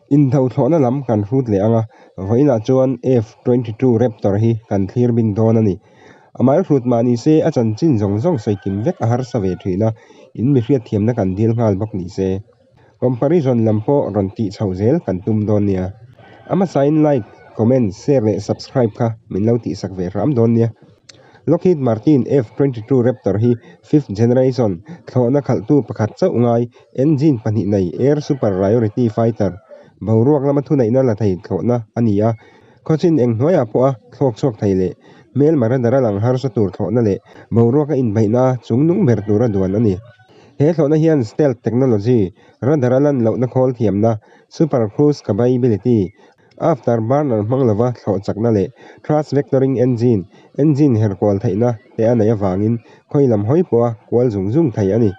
Indo thlawhna lam kan hrut leh ang a, vawiinah chuan F 22 Raptor hi kan thlir bik dawn a ni. A mal hrut mah ni se a chanchin zawng zawng sawi kim vek a harsa ve thin a, in mi hriatthiamna kan dil nghal bawk ni se. Comparison lam pawh rawn tih chhoh zel kan tum dawn nia. A hmasain like, comment, share leh subscribe kha min lo tihsak ve hram dawn nia. Lockheed Martin F 22 Raptor hi fifth generation thlawhna khalhtu pakhat chauh ngai Engine pahnih nei Air Superiority Fighter, boruak lama thuneihna la thei thlawhna a ni a, khawchin eng hnuaiah pawha thlawk chhuak thei leh hmelma radar a lang harsa tur thlawhna leh boruaka inbeihna chungnung ber tura duan a ni. He thlawhna hian stealth technology, radar a lan lohna khawl thiamna, super cruise capability, after burner hmang lova thlawh chakna leh thrust vectoring engine, engine herkual theihna te a neih avangin khawi lam hawi pawha kual zung zung thei a ni.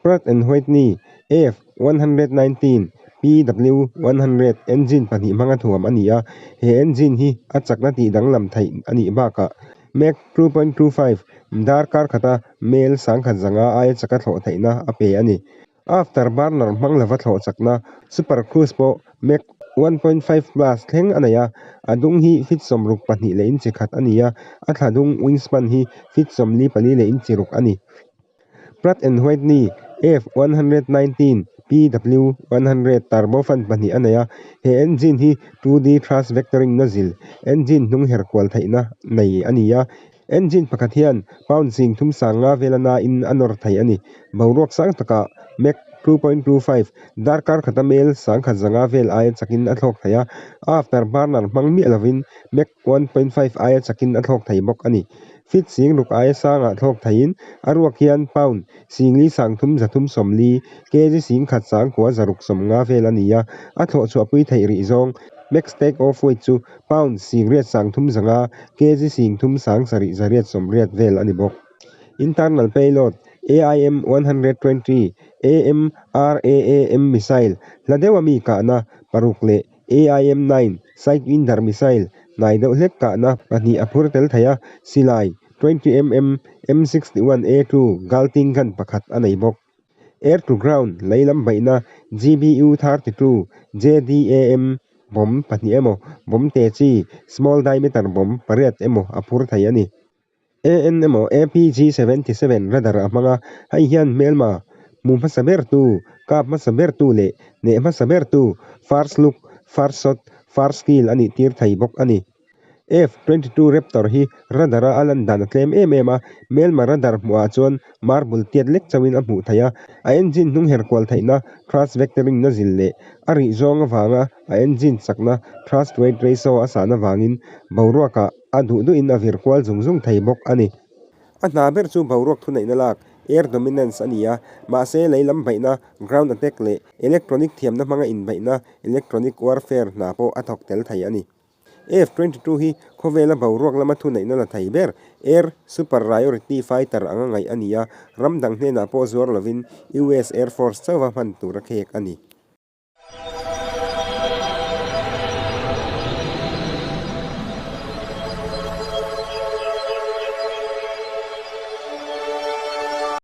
Pratt and Whitney F 119 PW 100 engine pahnih hmanga thuam a ni a, he engine hi a chakna tih danglam theih a nih bakah Mach 2.25 darkar khata mel sangkhat zanga aia chaka thlawh theihna a pe a ni. After burner hmang lova thlawh chakna Super Cruise pawh Mach 1.5 plus thleng a nei a, a dung hi feet 62 leh inchi khat a ni a, a thla dung wingspan hi feet 44 leh inchi ruk a ni. Pratt and Whitney F 119 PW 100 turbofan pahnih a nei a, he engine hi 2D thrust vectoring nozzle engine hnung her kual theihna nei a ni a. Engine pakhat hian pound zing thum sang nga vela nain a nawr thei a ni. Boruak sang takah Mach 2.25 darkar khata mel sangkhat zanga vel aia chakin a thlawk thei a, after burner hmang miah lovin Mach 1.5 aia chakin a thlawk thei bawk a ni. Feet sing ruk aia sangah thlawk theiin a ruak hian pound singli sangthum zathum sawmli, kg sing khat sangkua zaruk sawmnga vel a ni a, a thlawh chhuahpui theih rih zawng max take off weight chu pound singriat sangthum zanga, kg singthum sang sarih zariat sawmriat vel a ni bawk. Internal payload AIM 120 AMRAAM missile hla deuha mi kahna paruk leh AIM 9 Sidewinder missile hnai deuh hlek kahna pahnih a phur tel thei a, silai 20 mm M61 A2 Gatling gun pakhat a nei bawk. Air to ground lei lam beihna GBU 32 JDAM bomb pahnih emaw bomb te chi small diameter bomb pariat emaw a phur thei a ni. AN emaw APG 77 radar a hmang a, hei hian hmelma hmu hmasa bertu, kap hmasa bertu leh hneh hmasa bertu first look, first shot, first kill a nih tir thei bawk a ni. F 22 Raptor hi radar a a lan dan a tlem em em a, hmelma radar hmuhah chuan marble tiat lek chauhin a hmuh theih a, a engine hnung her kual theihna thrust vectoring na zil leh a rih zawng avanga a engine chakna thrust weight ratio a san avangin boruakah A duh duhin a vir kual zung zung thei bawk a ni. A hna ber chu boruak thuneihna lak, air dominance, a ni a, mahse lei lam beihna, ground attack, leh electronic thiamna hmanga inbeihna, electronic warfare, hna pawh a thawk tel thei a ni. F 22 hi khawvela boruak lama thuneihna la thei ber, air superiority fighter anga ngaih a ni a, ram dang hnenah pawh zuar lovin US Air Force chauha hman tur a khek a ni.